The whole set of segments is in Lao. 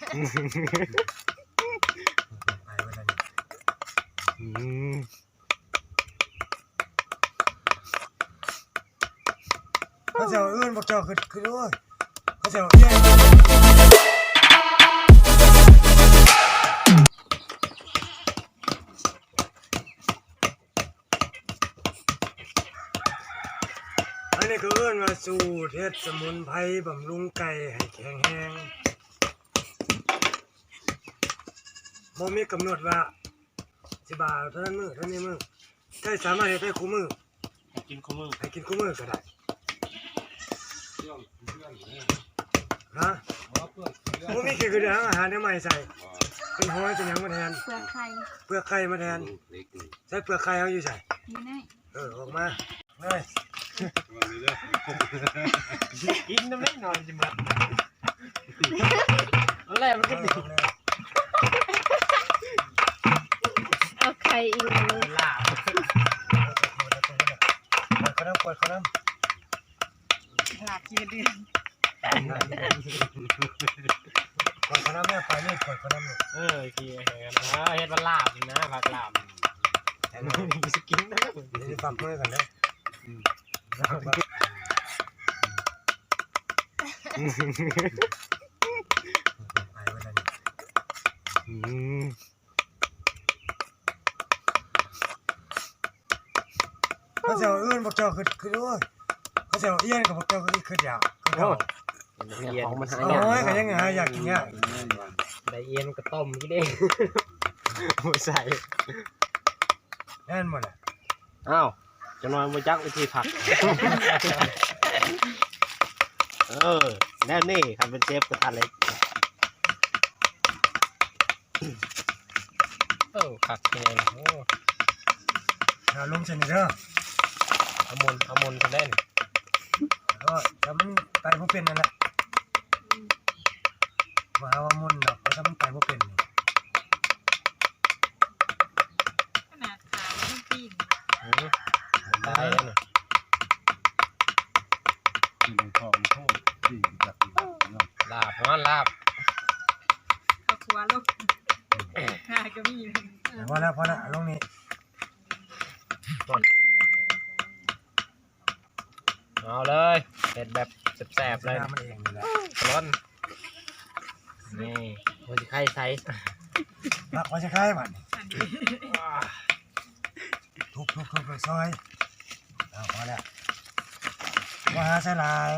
ອືມ ເຂົາເຈົ້າເອີ້ນພວກເຈົ້າຂຶ້ນ ຂຶ້ນ ໂອ້ຍ ເຂົາເຈົ້າເອີ້ນ ອັນນີ້ກໍເອີ້ນວ່າສູດເຮັດສະໝຸນໄພບຳລຸງໄກ່ໃຫ້ແຂງແຮງ ບໍ່ມີກຳນົດວ່າຊິບາເທົ່ານັ້ນມື້ ເທົ່ານີ້ມື້ ໄກ່ສາມາດເຮັດໄດ້ຄູ່ມື້ ໃຫ້ກິນຄູ່ມື້ ໃຫ້ກິນຄູ່ມື້ກໍໄດ້ ຮະ ບໍ່ມີຂີ້ເຫຼືອ ເອົາອາຫານແນວໃໝ່ໃສ່ ເປັນຫອຍເປັນຫຍັງມາແທນ ເປືອກໄຂ່ ເປືອກໄຂ່ມາແທນ ໃສ່ເປືອກໄຂ່ເຮົາຢູ່ໃສ ຢູ່ໃນ ເອີ ອອກມາເລີຍ ກິນນຳແນ່ນອນຊິໝົດ ເອົາແລ້ວມັນກໍດີ ເອົາໄຂ່ອີກອັນໜຶ່ງ ລາບ ເປີດເຂົ້ານຳ ເປີດເຂົ້ານຳ ລາບຂີ້ເດືອນ ເປີດເຂົ້ານຳແມ່ ໄປນີ້ ເປີດເຂົ້ານຳ ເອີ ໂອເຄ ເຮັດວ່າລາບນີ້ນະ ຜັກລາບ ຊິກິນນະ ເດີ ຝາກເປີດກັນເດີ ອືມ ອືມ ເຂົາເຈົ້າເອີ້ນພວກເຈົ້າຂຶ້ນ ຂຶ້ນ ໂອ້ຍ ເຂົາເຈົ້າເອີ້ນກັບພວກເຈົ້າ ຄື ຄືຢາກ ຄືເກົ່າ ໂອ້ຍ ຂອງມັນຫາຍາກ ໂອ້ຍ ກໍຍັງຫາຢາກກິນຍາກ ໄດ້ເອີນກະຕົ້ມກິນເອງ ບໍ່ໃສ່ ແມ່ນບໍ່ລະ? ອ້າວ ຈັກໜ່ອຍບໍ່ຈັກວິທີຜັກ ເອີ ແນວນີ້ຄັນເປັນເຊຟກະທະເຫຼັກ ໂອ້ ຄັກແຮງ ໂອ້ ເອົາລົງໃສ່ນີ້ເດີ ເອົາໝຸນ ເອົາໝຸນຂຶ້ນໄດ້ນີ້ ເອີ ຖ້າມັນໄປບໍ່ເປັນນັ້ນແຫຼະ ອືມ ວ່າເອົາໝຸນດອກ ຖ້າມັນໄປບໍ່ເປັນນີ້ ຂະໜາດຂາມັນປີນ ເອີ ຕາຍແລ້ວນີ້ ກິນຂອງໂທດ ປີນຈັກເນາະ ລາບ ຮ້ອນລາບ ເຂົ້າຄົວລູກ ຫາກໍມີ ພໍແລ້ວ ພໍແລ້ວ ເອົາລົງນີ້ ເອົາເລີຍ ເຮັດແບບແຊບໆເລີຍ ມັນເອງນີ້ແຫຼະ ລ້ນ ນີ້ ຫົວຊິໄຄໃສ່ ມັກຫົວຊິໄຄບັດນີ້ ທຸບໆໆ ຊອຍ ເອົາ ພໍແລ້ວ ບໍ່ຫາໃສ່ຫຼາຍ.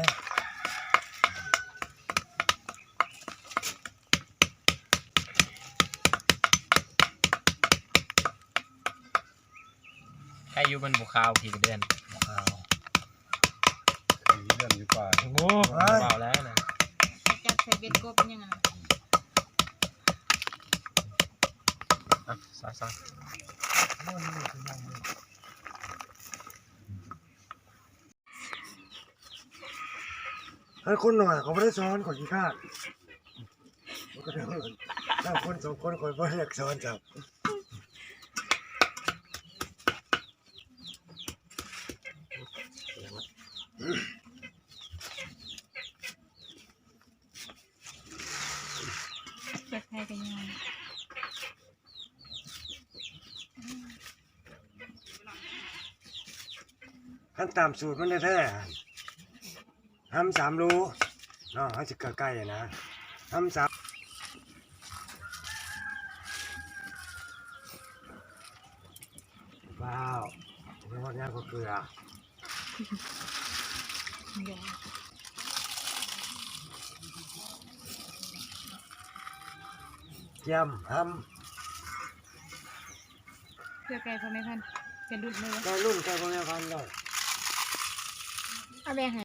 ໃຄຢູ່ມັນບໍ່ຄາວ ຂີ້ກະເດືອນ ບໍ່ຄາວ ຂີ້ກະເດືອນຢູ່ປ່າ ໂອ້ ເວົ້າແລ້ວນະ ຈັບໃສ່ເບັດກົບຍັງຫັ້ນນະ ອ່ະ ຊອຍໆ ຄັນຄົນໜ້ອຍເຂົາບໍ່ໄດ້ສອນ ຂ້ອຍຂີ້ຄ້ານ ຖ້າຄົນສອງຄົນຂ້ອຍບໍ່ຢາກສອນຊ້ຳ ເປີດໄຟກໍຍັງ ຄັນຕາມສູດມັນແທ້ໆ ຫຳສາມໂລເນາະ ເຮົາຊິກະໄກ່ນະ ຫຳສາມ ວ້າວ ຮອດຍາມເຂົ້າເກືອ ກຽມ ຫຳ ເກືອໄກ່ພໍ່ແມ່ພັນ ເປັນລຸ້ນເລີຍ ໄກ່ລຸ້ນ ໄກ່ພໍ່ແມ່ພັນເລີຍ ເອົາແບ່ງໃຫ້